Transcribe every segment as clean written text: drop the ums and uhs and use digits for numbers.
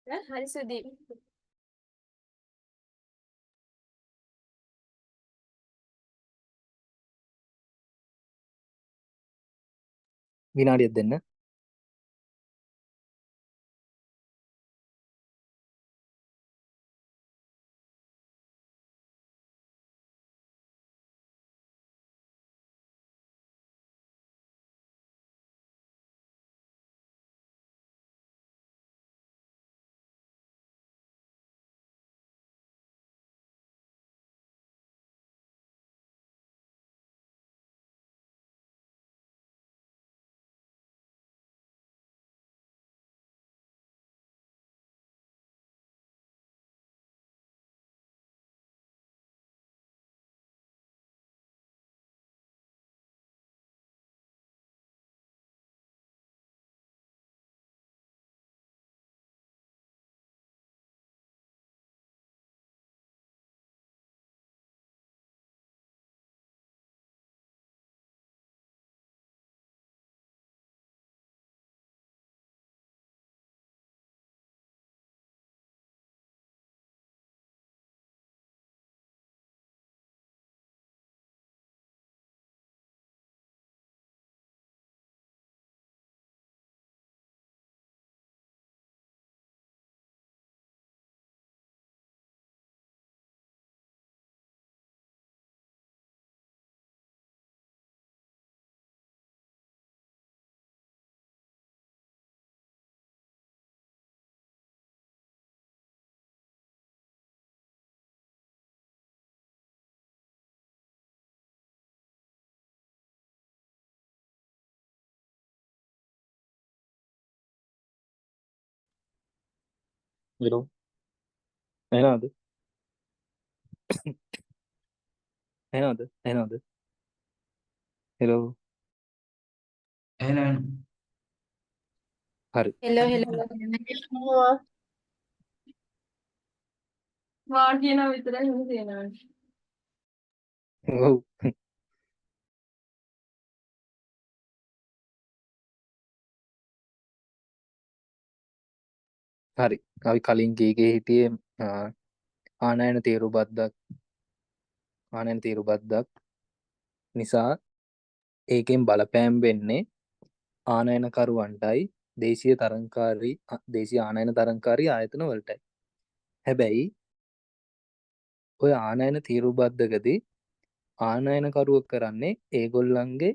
හරි සුදීප්. විනාඩියක් දෙන්න. Hello, ඇහෙනවද? ඇහෙනවද? ඇහෙනවද? Hello. එහෙනම් හරි. Hello hello. වා කියනවා විතරයි එහෙම කියනවා. ඔව්. හරි. අපි කලින් කීකේ හිටියේ ආනයන තීරු බද්දක්, ආනයන තීරු බද්දක් නිසා ඒකෙන් බලපෑම් වෙන්නේ ආනයනකරුවන්ටයි දේශීය තරඟකාරී දේශීය ආනයන තරඟකාරී ආයතන වලටයි. හැබැයි ඔය ආනයන තීරු බද්දකදී ආනයනකරුවෝ කරන්නේ ඒගොල්ලන්ගේ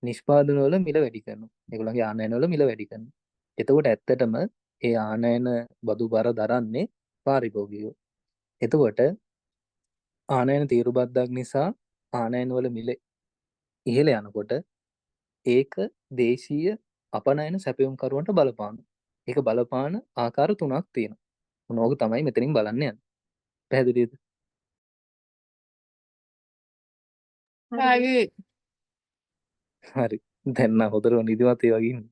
නිෂ්පාදන වල මිල වැඩි කරනවා. ඒගොල්ලන්ගේ ආනයන වල මිල වැඩි කරනවා. එතකොට ඇත්තටම ඒ ආනයන බදු බර දරන්නේ පාරිභෝගිකයෝ. එතකොට ආනයන තීරු බද්දක් නිසා ආනයන වල මිල ඉහළ යනකොට ඒක දේශීය අපනයන සැපයුම්කරුවන්ට බලපානවා. ඒක බලපාන ආකාර තුනක් තියෙනවා. මොන ඕක තමයි මෙතනින් බලන්න යන්නේ. පැහැදිලිද? හරි. හරි. දැන් නම් හොඳටම නිදිමත ඒ වගේ ඉන්නේ.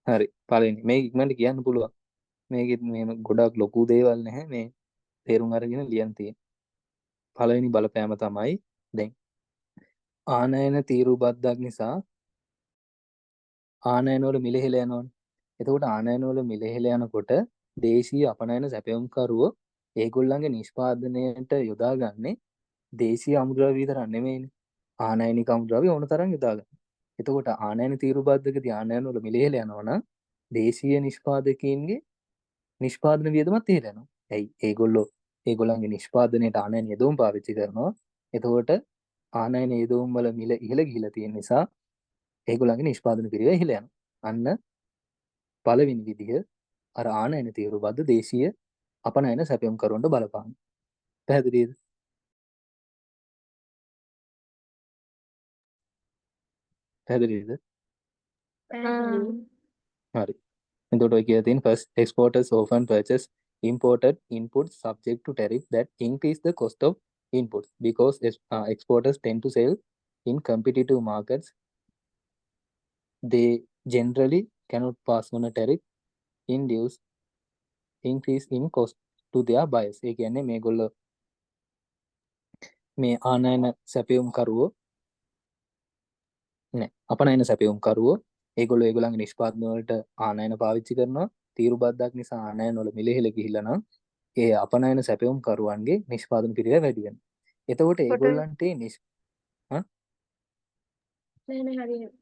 හරි. පළවෙනි මේක ඉක්මනට කියන්න පුළුවන්. මේකෙත් මෙහෙම ගොඩක් ලොකු දේවල් නැහැ, මේ තේරුම් අරගෙන ලියන්න තියෙන්නේ. පළවෙනි බලපෑම තමයි දැන් ආනයන තීරු බද්දක් නිසා ආනයන වල මිල ඉහළ යනවනේ. එතකොට ආනයන වල මිල ඉහළ යනකොට දේශීය අපනයන සැපයුම්කරුවෝ ඒගොල්ලන්ගේ නිෂ්පාදනයට යොදාගන්නේ දේශීය අමුද්‍රව්‍ය විතරක් නෙමෙයිනේ. ආනයනික අමුද්‍රව්‍ය ඕන තරම් යොදා ගන්න. එතකොට ආනයන තීරු බද්දකදී ආනයන වල මිල ඉහළ යනවා නම් දේශීය නිෂ්පාදකයින්ගේ නිෂ්පාදන වියදමත් ඉහළ යනවා. ඇයි? ඒගොල්ලෝ ඒගොල්ලන්ගේ නිෂ්පාදනයට ආනයන යෙදවුම් පාවිච්චි කරනවා. එතකොට ආනයන යෙදවුම් වල මිල ඉහළ ගිහිලා තියෙන නිසා ඒගොල්ලන්ගේ නිෂ්පාදන පිරිවැය ඉහළ යනවා. අන්න පළවෙනි විදිහ අර ආනයන තීරු බද්ද දේශීය අපනයන සැපයුම්කරුවන්ට බලපාන. පැහැදිලිද? පැහැදිලිද? හරි. එතකොට ඔය කියලා තියෙන first, exporters often purchase imported inputs subject to tariff that increase the cost of inputs because exporters tend to sell in competitive markets. They generally cannot pass on a tariff induced increase in cost to their buyers. ඒ කියන්නේ මේගොල්ලෝ මේ ආනයන සැපයුම්කරුවෝ නෑ. අපනයන සැපයුම්කරුවෝ ඒගොල්ලෝ ඒගොල්ලන්ගේ නිෂ්පාදන වලට ආනයන පාවිච්චි කරනවා. තීරු බද්දක් නිසා ආනයන වල මිල ඉහළ ගිහිල්ලා නම් ඒ අපනයන සැපයුම්කරුවන්ගේ නිෂ්පාදන පිරිවැය වැඩි වෙනවා. එතකොට ඒගොල්ලන්ට ඒ නෑ නෑ හරියට.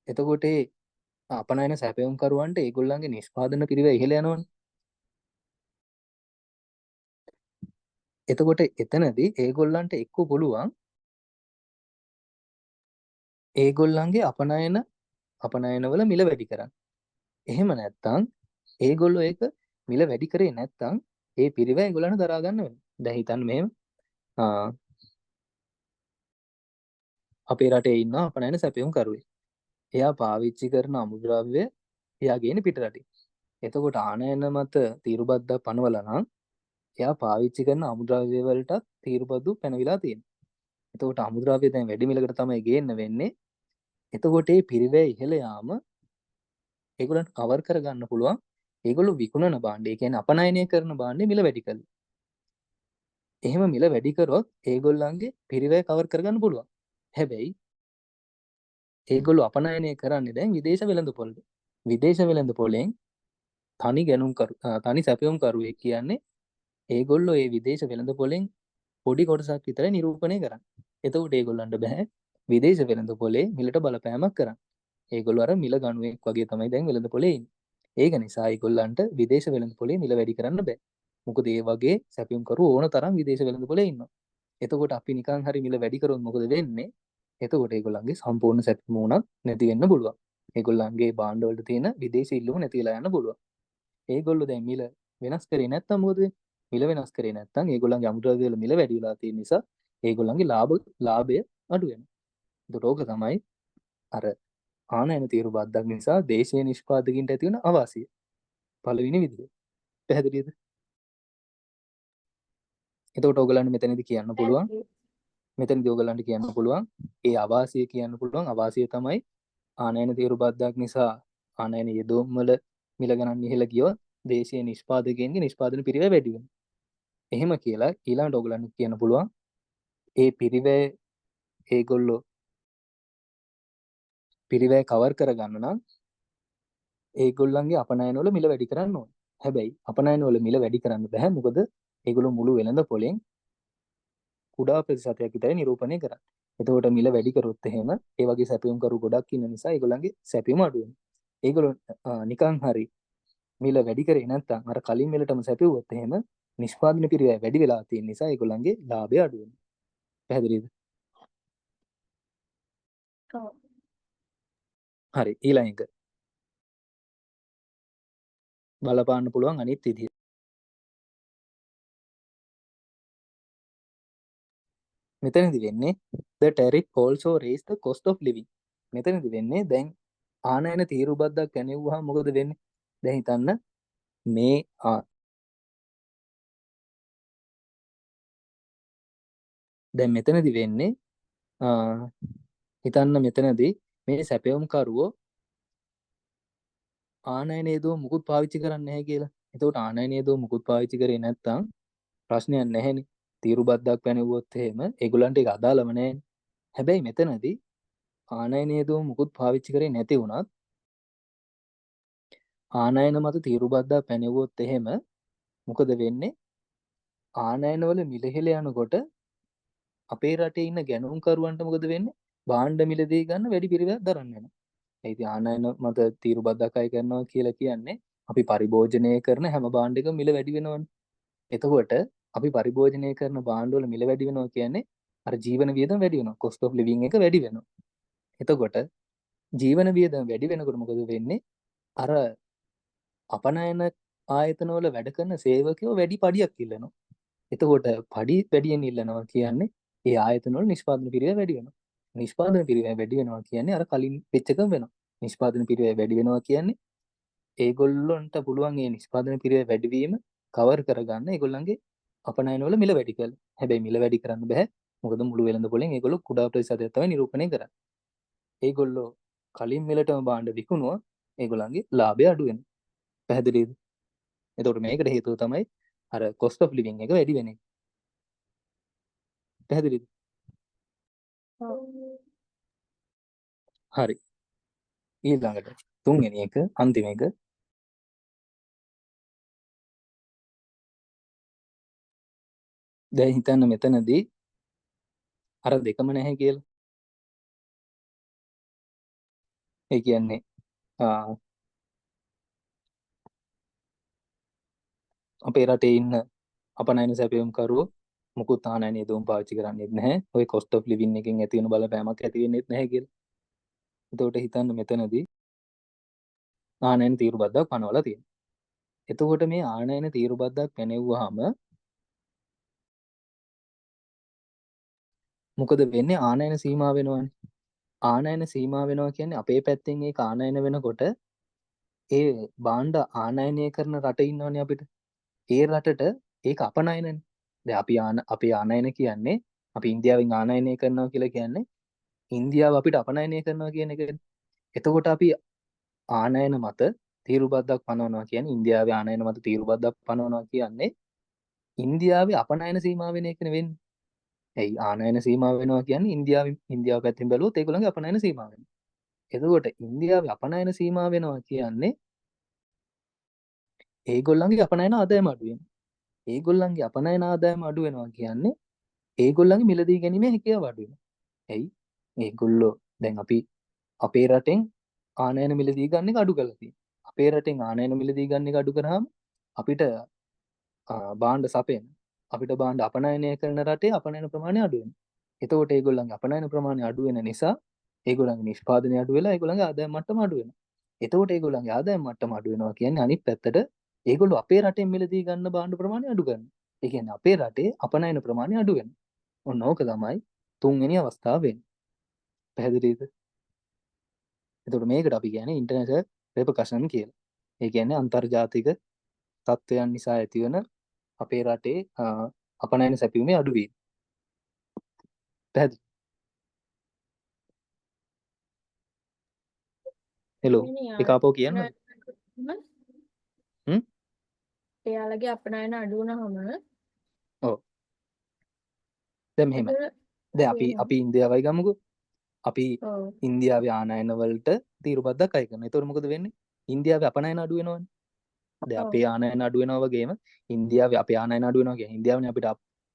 එතකොට ඒ අපනයන සැපයුම්කරුවන්ට ඒගොල්ලන්ගේ නිෂ්පාදන පිරිවැය ඉහළ යනවනේ. එතකොට එතනදී ඒගොල්ලන්ට එක්ක පුළුවන් ඒගොල්ලන්ගේ අපනයනවල මිල වැඩි කරන්න. එහෙම නැත්තම් ඒගොල්ලෝ ඒක මිල වැඩි කරේ නැත්තම් ඒ පිරිවැය ඒගොල්ලන්ට දරා ගන්න වෙනවා. දැන් හිතන්න මෙහෙම අපේ රටේ ඉන්නවා අපනයන සැපයුම්කරුවෙක්. එයා පාවිච්චි කරන අමුද්‍රව්‍ය එයා ගේන්නේ පිට රටින්. එතකොට ආනයන මත තීරු බද්දක් පනවලා නම් එයා පාවිච්චි කරන අමුද්‍රව්‍ය වලටත් තීරු බදු පැනවිලා තියෙනවා. එතකොට අමුද්‍රව්‍ය දැන් වැඩි මිලකට තමයි ගේන්න වෙන්නේ. එතකොට මේ පිරිවැය ඉහළ යාම ඒගොල්ලන්ට කවර් කරගන්න පුළුවන්. ඒගොල්ලෝ විකුණන භාණ්ඩ, ඒ කියන්නේ අපනයනය කරන භාණ්ඩේ මිල වැඩි කරලා. එහෙම මිල වැඩි කරොත් ඒගොල්ලන්ගේ පිරිවැය කවර් කරගන්න පුළුවන්. හැබැයි ඒගොල්ලෝ අපනයනය කරන්නේ දැන් විදේශ වෙළඳ පොළට. විදේශ වෙළඳ පොළෙන් තනි ගැනුම්කරු තනි සැපයුම්කරුවෙක් කියන්නේ ඒගොල්ලෝ ඒ විදේශ වෙළඳ පොළෙන් පොඩි කොටසක් විතරයි නිරූපණය කරන්නේ. එතකොට ඒගොල්ලන්ට බෑ විදේශ වෙළඳ පොලේ මිලට බලපෑමක් කරන්න. ඒගොල්ලෝ අර මිල ගණුවෙක් වගේ තමයි දැන් වෙළඳ පොලේ ඉන්නේ. ඒක නිසා ඒගොල්ලන්ට විදේශ වෙළඳ පොලේ මිල වැඩි කරන්න බෑ. මොකද ඒ වගේ සැපයුම්කරු ඕන තරම් විදේශ වෙළඳ පොලේ ඉන්නවා. එතකොට අපි නිකන් හරි මිල වැඩි කරොත් මොකද වෙන්නේ? එතකොට ඒගොල්ලන්ගේ සම්පූර්ණ සැපයුම උනත් නැති වෙන්න පුළුවන්. ඒගොල්ලන්ගේ භාණ්ඩ වලට තියෙන විදේශ ඉල්ලුම නැති වෙලා යන්න පුළුවන්. ඒගොල්ලෝ දැන් මිල වෙනස් කරේ නැත්තම් මොකද වෙන්නේ? මිල වෙනස් කරේ නැත්තම් ඒගොල්ලන්ගේ අමුද්‍රව්‍ය වල මිල වැඩි වෙලා තියෙන නිසා ඒගොල්ලන්ගේ ලාභය අඩු වෙනවා. එතකොට ඕක තමයි අර ආනයන තීරු බද්දක් නිසා දේශීය නිෂ්පාදකින්ට ඇති වෙන අවාසිය. පළවෙනි විදිය. පැහැදිලිද? එතකොට ඕගොල්ලන්ට මෙතනදී කියන්න පුළුවන්. මෙතනදී ඕගොල්ලන්ට කියන්න පුළුවන් ඒ අවාසිය කියන්න පුළුවන්. අවාසිය තමයි ආනයන තීරු බද්දක් නිසා ආනයන යෙදවුම් වල මිල ගණන් ඉහළ ගියොත් දේශීය නිෂ්පාදකයන්ගේ නිෂ්පාදන පිරිවැය වැඩි වෙනවා. එහෙම කියලා ඊළඟට ඕගොල්ලන්ට කියන්න පුළුවන් ඒ පිරිවැය ඒගොල්ලෝ පිරිවැය කවර් කරගන්න නම් ඒගොල්ලන්ගේ අපනයන වල මිල වැඩි කරන්න ඕනේ. හැබැයි අපනයන වල මිල වැඩි කරන්න බෑ. මොකද ඒගොල්ලෝ මුළු වෙළඳ පොලෙන් කුඩා ප්‍රතිශතයක් විතරයි නිරූපණය කරන්නේ. එතකොට මිල වැඩි කරොත් එහෙම ඒ වගේ සැපයුම්කරු ගොඩක් ඉන්න නිසා ඒගොල්ලන්ගේ සැපයුම අඩු වෙනවා. ඒගොල්ලෝ නිකන් හරි මිල වැඩි කරේ නැත්නම් අර කලින් මිලටම සැපයුවොත් එහෙම නිෂ්පාදන පිරිවැය වැඩි වෙලා තියෙන නිසා ඒගොල්ලන්ගේ ලාභය අඩු වෙනවා. පැහැදිලිද? ඔව්. හරි, ඊළඟ එක. බලපාන්න පුළුවන් අනිත් විදිය. මෙතනදි වෙන්නේ the tariff also raise the cost of living. මෙතනදි වෙන්නේ දැන් ආනයන තීරු බද්දක් ඇනෙව්වහම මොකද වෙන්නේ? දැන් හිතන්න මේ දැන් මෙතනදි වෙන්නේ හිතන්න මෙතනදි මේ සැපයුම්කරුවෝ ආනයන යෙදුව මුකුත් පාවිච්චි කරන්නේ නැහැ කියලා. එතකොට ආනයන යෙදුව මුකුත් පාවිච්චි කරේ නැත්නම් ප්‍රශ්නයක් නැහැනේ. තීරු බද්දක් පැනෙව්වොත් එහෙම ඒගොල්ලන්ට ඒක අදාළම නැහැනේ. හැබැයි මෙතනදී ආනයන යෙදුව මුකුත් පාවිච්චි කරේ නැති වුණත් ආනයන මත තීරු බද්දක් පැනෙව්වොත් එහෙම මොකද වෙන්නේ? ආනයන වල මිල ඉහළ යනකොට අපේ රටේ ඉන්න ගැනුම්කරුවන්ට මොකද වෙන්නේ? භාණ්ඩ මිලදී ගන්න වැඩි පිරිවැයක් දරන්න වෙනවා. ඒ ඉතින් ආනයන මත තීරු බද්දක් අය කරනවා කියලා කියන්නේ අපි පරිභෝජනය කරන හැම භාණ්ඩයකම මිල වැඩි වෙනවනේ. එතකොට අපි පරිභෝජනය කරන භාණ්ඩ වල මිල වැඩි වෙනවා කියන්නේ අර ජීවන වියදම වැඩි වෙනවා. කොස්ට් ඔෆ් ලිවිං එක වැඩි වෙනවා. එතකොට ජීවන වියදම වැඩි වෙනකොට මොකද වෙන්නේ? අර අපනයන ආයතන වල වැඩ කරන සේවකයෝ වැඩි පඩියක් ඉල්ලනවා. එතකොට පඩි වැඩියෙන් ඉල්ලනවා කියන්නේ ඒ ආයතන වල නිෂ්පාදන පිරිවැය වැඩි වෙනවා. නිෂ්පාදන පිරිවැය වැඩි වෙනවා කියන්නේ අර කලින් වෙච්ච එකම වෙනවා. නිෂ්පාදන පිරිවැය වැඩි වෙනවා කියන්නේ ඒගොල්ලොන්ට පුළුවන් මේ නිෂ්පාදන පිරිවැය වැඩිවීම කවර් කරගන්න ඒගොල්ලන්ගේ අපනයන වල මිල වැඩි කරලා. හැබැයි මිල වැඩි කරන්න බෑ. මොකද මුළු වෙළඳ පොලෙන් ඒගොල්ලෝ කුඩා ප්‍රතිශතයක් තමයි නිරූපණය කරන්නේ. ඒගොල්ලෝ කලින් මිලටම භාණ්ඩ විකුණුවොත් ඒගොල්ලන්ගේ ලාභය අඩු වෙනවා. පැහැදිලිද? එතකොට මේකට හේතුව තමයි අර කොස්ට් ඔෆ් ලිවිං එක වැඩි වෙන එක. පැහැදිලිද? ඔව්. හරි. ඊළඟට තුන්වෙනි එක අන්තිම එක දැන් හිතන්න මෙතනදී අර දෙකම නැහැ කියලා. ඒ කියන්නේ අපේ රටේ ඉන්න අපනයන සැපයුම්කරුවෝ මුකුත් ආනයන යෙදවුම් පාවිච්චි කරන්නේත් නැහැ. ඔය කොස්ට් ඔෆ් ලිවිං එකෙන් ඇති වෙන බලපෑමක් ඇති වෙන්නේත් නැහැ කියලා. එතකොට හිතන්න මෙතනදී ආනයන තීරු බද්දක් පනවලා තියෙනවා. එතකොට මේ ආනයන තීරු බද්දක් පැනෙව්වහම මොකද වෙන්නේ? ආනයන සීමා වෙනවනේ. ආනයන සීමා වෙනවා කියන්නේ අපේ පැත්තෙන් ඒක ආනයන වෙනකොට ඒ භාණ්ඩ ආනයනය කරන රට ඉන්නවනේ අපිට. ඒ රටට ඒක අපනයනනේ. දැන් අපි අපේ ආනයන කියන්නේ අපි ඉන්දියාවෙන් ආනයනය කරනවා කියලා කියන්නේ ඉන්දියාව අපිට අපනයනය කරනවා කියන එකනේ. එතකොට අපි ආනයන මත තීරු බද්දක් පනවනවා කියන්නේ ඉන්දියාවේ ආනයන මත තීරු බද්දක් පනවනවා කියන්නේ ඉන්දියාවේ අපනයන සීමා වෙන එකනේ වෙන්නේ. ඇයි ආනයන සීමා වෙනවා කියන්නේ ඉන්දියාව පැත්තෙන් බැලුවොත් ඒගොල්ලන්ගේ අපනයන සීමා වෙනවා. එතකොට ඉන්දියාවේ අපනයන සීමා වෙනවා කියන්නේ ඒගොල්ලන්ගේ අපනයන ආදායම අඩු වෙනවා. ඒගොල්ලන්ගේ අපනයන ආදායම අඩු වෙනවා කියන්නේ ඒගොල්ලන්ගේ මිලදී ගැනීමේ හැකියාව අඩු වෙනවා. ඇයි? ඒගොල්ලෝ දැන් අපි අපේ රටෙන් ආනයන මිලදී ගන්න එක අඩු කරලා තියෙනවා. අපේ රටෙන් ආනයන මිලදී ගන්න එක අඩු කරාම අපිට භාණ්ඩ සපයන අපිට භාණ්ඩ අපනයනය කරන රටේ අපනයන ප්‍රමාණය අඩු වෙනවා. එතකොට ඒගොල්ලන්ගේ අපනයන ප්‍රමාණය අඩු වෙන නිසා ඒගොල්ලන්ගේ නිෂ්පාදනය අඩු වෙලා ඒගොල්ලන්ගේ ආදායම් මට්ටම අඩු වෙනවා. එතකොට ඒගොල්ලන්ගේ ආදායම් මට්ටම අඩු වෙනවා කියන්නේ අනිත් පැත්තට ඒගොල්ලෝ අපේ රටෙන් මිලදී ගන්න භාණ්ඩ ප්‍රමාණය අඩු කරනවා. ඒ කියන්නේ අපේ රටේ අපනයන ප්‍රමාණය අඩු වෙනවා. ඔන්න ඕක තමයි තුන්වෙනි අවස්ථාව වෙන්නේ. පැහැදිලිද? එතකොට මේකට අපි කියන්නේ ඉන්ටර්නැෂනල් රෙපර්කෂන් කියලා. ඒ කියන්නේ අන්තර්ජාතික තත්ත්වයන් නිසා ඇතිවන අපේ රටේ අපනයන සැපයීමේ අඩුවීම. පැහැදිලි? හෙලෝ ඒක ආපහු කියන්නද? හ්ම් එයාලගේ අපනයන අඩු වුණාම ඔව්. දැන් මෙහෙමයි. දැන් අපි අපි ඉන්දියාවයි ගමුකෝ. අපි ඉන්දියාවේ ආනයන වලට තීරු බද්දක් අය කරනවා. ඒතකොට මොකද වෙන්නේ? ඉන්දියාවේ අපනයන අඩු වෙනවනේ. දැන් අපේ ආනයන අඩු වෙනවා වගේම ඉන්දියාවේ අපේ ආනයන අඩු වෙනවා කියන්නේ ඉන්දියාවනේ අපිට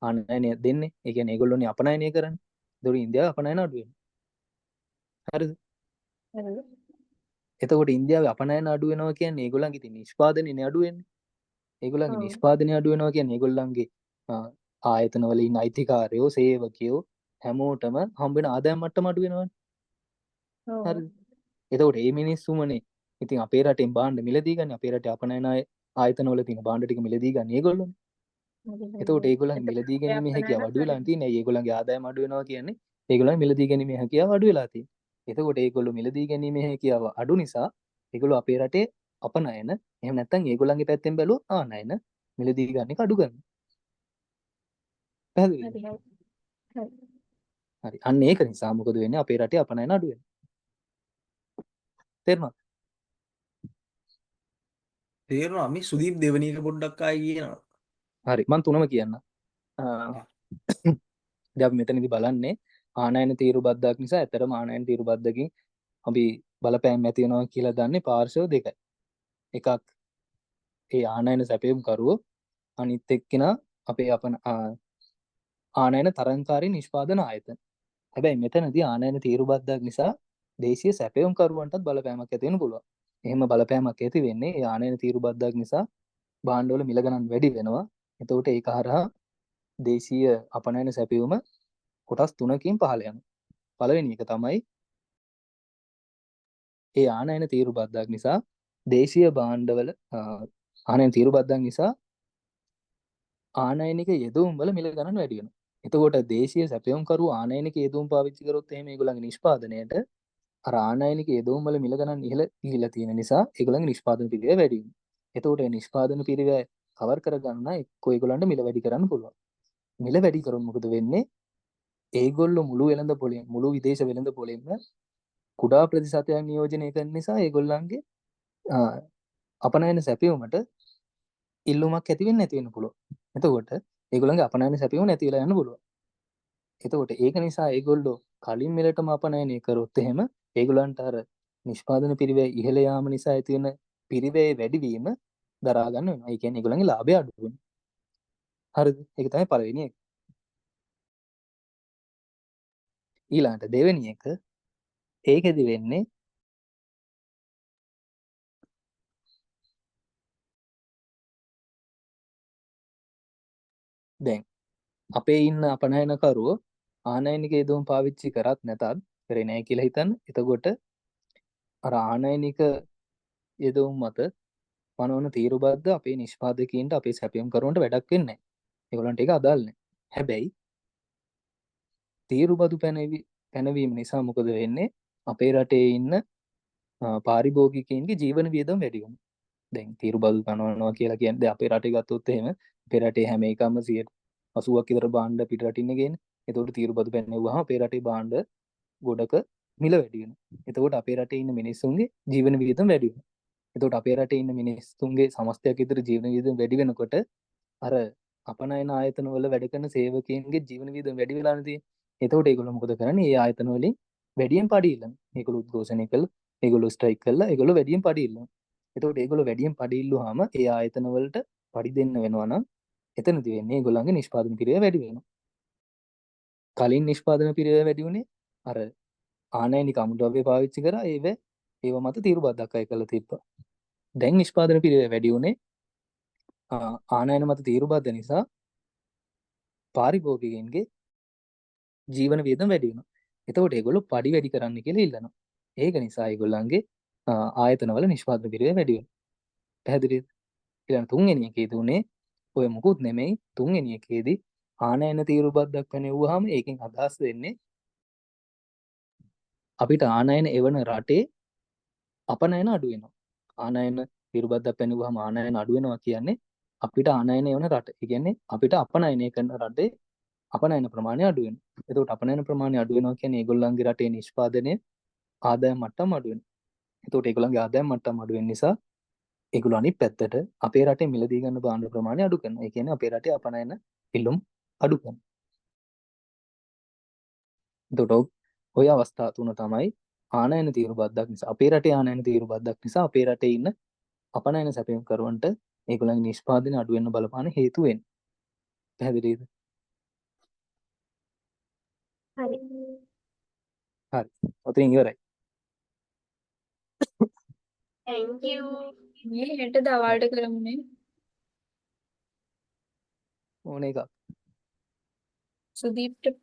ආනයනය දෙන්නේ. ඒ කියන්නේ ඒගොල්ලෝනේ අපනයනය කරන්නේ. ඒතකොට ඉන්දියාවේ අපනයන අඩු වෙනවා. හරිද? හරි. එතකොට ඉන්දියාවේ අපනයන අඩු වෙනවා කියන්නේ ඒගොල්ලන්ගේ ඉතින් නිෂ්පාදනයනේ අඩු වෙන්නේ. ඒගොල්ලන්ගේ නිෂ්පාදනය අඩු වෙනවා කියන්නේ ඒගොල්ලන්ගේ ආයතනවල ඉන්න අයිතිකාරයෝ සේවකයෝ හැමෝටම හම්බ වෙන ආදායම් මට්ටම අඩු වෙනවනේ. හරිද? එතකොට මේ මිනිස්සුමනේ ඉතින් අපේ රටෙන් භාණ්ඩ මිලදී ගන්න අපේ රටේ අපනයන ආයතනවල තියෙන භාණ්ඩ ටික මිලදී ගන්න ඒගොල්ලෝනේ. එතකොට ඒගොල්ලන් මිලදී ගැනීමේ හැකියාව අඩු වෙලා තියෙන්නේ. ඇයි ඒගොල්ලන්ගේ ආදායම අඩු වෙනවා කියන්නේ ඒගොල්ලන් මිලදී ගැනීමේ හැකියාව අඩු වෙලා තියෙන්නේ. එතකොට ඒගොල්ලෝ මිලදී ගැනීමේ හැකියාව අඩු නිසා ඒගොල්ලෝ අපේ රටේ අපනයන එහෙම නැත්නම් ඒගොල්ලන්ගේ පැත්තෙන් බැලුවොත් ආනයන මිලදී ගන්න එක අඩු කරනවා. පැහැදිලිද? හරි. හරි. අන්න ඒක නිසා මොකද වෙන්නේ? අපේ රටේ අපනයන අඩු වෙනවා. තේරුණාද? තේරුණා. මේ සුදීප් දෙවෙනි එක පොඩ්ඩක් ආයි කියනවා. හරි මං තුනම කියන්න. දැන් අපි මෙතනදී බලන්නේ ආනයන තීරු බද්දක් නිසා ඇත්තටම ආනයන තීරු බද්දකින් අපි බලපෑම් ඇති වෙනවා කියලා දන්නේ පාර්ශ්ව දෙකයි. එකක් ඒ ආනයන සැපයුම්කරුවෝ, අනිත් එක්කෙනා අපේ අපන ආනයන තරඟකාරී නිෂ්පාදන ආයතන. හැබැයි මෙතනදී ආනයන තීරු බද්දක් නිසා දේශීය සැපයුම්කරුවන්ටත් බලපෑමක් ඇති වෙන්න පුළුවන්. එහෙම බලපෑමක් ඇති වෙන්නේ ඒ ආනයන තීරු බද්දක් නිසා භාණ්ඩවල මිල ගණන් වැඩි වෙනවා. එතකොට ඒක හරහා දේශීය අපනයන සැපයුම කොටස් තුනකින් පහළ යනවා. පළවෙනි එක තමයි ඒ ආනයන තීරු බද්දක් නිසා දේශීය භාණ්ඩවල ආනයන තීරු බද්දක් නිසා ආනයනික යෙදවුම් වල මිල ගණන් වැඩි වෙනවා. එතකොට දේශීය සැපයුම්කරුවෝ ආනයනික යෙදවුම් පාවිච්චි කරොත් එහෙම ඒගොල්ලන්ගේ නිෂ්පාදනයට අර ආනයනික යෙදවුම් වල මිල ගණන් ඉහළ ගිහිලා තියෙන නිසා ඒගොල්ලන්ගේ නිෂ්පාදන පිරිවැය වැඩි වෙනවා. එතකොට ඒ නිෂ්පාදන පිරිවැය කවර් කරගන්න එක්කෝ ඒගොල්ලන්ට මිල වැඩි කරන්න පුළුවන්. මිල වැඩි කරොත් මොකද වෙන්නේ? ඒගොල්ලෝ මුළු වෙළඳ පොලෙන් මුළු විදේශ වෙළඳ පොලෙන්ම කුඩා ප්‍රතිශතයක් නියෝජනය කරන නිසා ඒගොල්ලන්ගේ අපනයන සැපයුමට ඉල්ලුමක් ඇති වෙන්නේ නැති වෙන්න පුළුවන්. එතකොට ඒගොල්ලන්ගේ අපනයන සැපයුම නැති වෙලා යන්න පුළුවන්. එතකොට ඒක නිසා ඒගොල්ලෝ කලින් මිලටම අපනයනය කරොත් එහෙම ඒගොල්ලන්ට අර නිෂ්පාදන පිරිවැය ඉහළ යාම නිසා ඇති වෙන පිරිවැය වැඩිවීම දරා ගන්න වෙනවා. ඒ කියන්නේ ඒගොල්ලන්ගේ ලාභය අඩු වෙනවා. හරිද? ඒක තමයි පළවෙනි එක. ඊළඟට දෙවෙනි එක, ඒකෙදි වෙන්නේ දැන් අපේ ඉන්න අපනයනකරුවෝ ආනයනික යෙදවුම් පාවිච්චි කරත් නැතත් කරේ නෑ කියලා හිතන්න. එතකොට අර ආනයනික යෙදවුම් මත පනවන තීරු බද්ද අපේ නිෂ්පාදකයින්ට අපේ සැපයුම්කරුවන්ට වැඩක් වෙන්නේ නෑ. ඒගොල්ලන්ට ඒක අදාළ නෑ. හැබැයි තීරු බදු පැනවීම නිසා මොකද වෙන්නේ? අපේ රටේ ඉන්න පාරිභෝගිකයින්ගේ ජීවන වියදම වැඩි වෙනවා. දැන් තීරු බදු පනවනවා කියලා කියන්නේ දැන් අපේ රටේ ගත්තොත් එහෙම අපේ රටේ හැම එකම 80ක් විතර භාණ්ඩ පිට රටින් ගේන්නේ. එතකොට තීරු බදු පැනෙව්වහම අපේ රටේ භාණ්ඩ ගොඩක මිල වැඩි වෙනවා. එතකොට අපේ රටේ ඉන්න මිනිස්සුන්ගේ ජීවන වියදම වැඩි වෙනවා. එතකොට අපේ රටේ ඉන්න මිනිස්සුන්ගේ සමස්තයක් විතර ජීවන වියදම වැඩි වෙනකොට අර අපනයන ආයතන වල වැඩ කරන සේවකයන්ගේ ජීවන වියදම වැඩි වෙලානේ තියෙන්නේ. එතකොට ඒගොල්ලෝ මොකද කරන්නේ? ඒ ආයතන වලින් වැඩියෙන් පඩි ඉල්ලනවා. ඒගොල්ලෝ උද්ඝෝෂණය කළා, ඒගොල්ලෝ ස්ට්‍රයික් කළා, ඒගොල්ලෝ වැඩියෙන් පඩි ඉල්ලනවා. එතකොට ඒගොල්ලෝ වැඩියෙන් පඩි ඉල්ලුවාම ඒ ආයතන වලට පඩි දෙන්න වෙනවා නම් එතනදි වෙන්නේ ඒගොල්ලන්ගේ නිෂ්පාදන පිරිවැය වැඩි වෙනවා. කලින් නිෂ්පාදන පිරිවැය වැඩි වුණේ අර ආනයනික අමුද්‍රව්‍ය පාවිච්චි කරා, ඒව මත තීරු බද්දක් අය කරලා තිබ්බා. දැන් නිෂ්පාදන පිරිවැය වැඩි වුණේ ආනයන මත තීරු බද්ද නිසා පාරිභෝගිකයින්ගේ ජීවන වියදම වැඩි වෙනවා. එතකොට ඒගොල්ලෝ පඩි වැඩි කරන්න කියලා ඉල්ලනවා. ඒක නිසා ඒගොල්ලන්ගේ ආයතනවල නිෂ්පාදන පිරිවැය වැඩි වෙනවා. පැහැදිලිද? ඊළඟ තුන්වෙනි එකේදී උනේ ඔය මොකුත් නෙමෙයි. තුන්වෙනි එකේදී ආනයන තීරු බද්දක් පැනෙව්වහම ඒකෙන් අදහස් වෙන්නේ අපිට ආනයන එවන රටේ අපනයන අඩු වෙනවා. ආනයන තීරු බද්දක් පැනෙව්වහම ආනයන අඩු වෙනවා කියන්නේ අපිට ආනයන එවන රට. ඒ කියන්නේ අපිට අපනයනය කරන රටේ අපනයන ප්‍රමාණය අඩු වෙනවා. එතකොට අපනයන ප්‍රමාණය අඩු වෙනවා කියන්නේ ඒගොල්ලන්ගේ රටේ නිෂ්පාදනය ආදායම් මට්ටම අඩු වෙනවා. එතකොට ඒගොල්ලන්ගේ ආදායම් මට්ටම අඩු වෙන නිසා ඒගොල්ලෝ අනිත් පැත්තට අපේ රටේ මිලදී ගන්න භාණ්ඩ ප්‍රමාණය අඩු කරනවා. ඒ කියන්නේ අපේ රටේ අපනයන ඉල්ලුම් අඩු කරනවා. එතකොට ඔය අවස්ථා තුන තමයි ආනයන තීරු බද්දක් නිසා අපේ රටේ ආනයන තීරු බද්දක් නිසා අපේ රටේ ඉන්න අපනයන සැපයුම්කරුවන්ට ඒගොල්ලන්ගේ නිෂ්පාදනය අඩු වෙන්න බලපාන හේතු වෙන්නේ. පැහැදිලිද? හරි. හරි. ඔතනින් ඉවරයි. Thank you. මේ හෙට දවල්ට කරමුනේ. ඕන එකක්. සුදීප්ට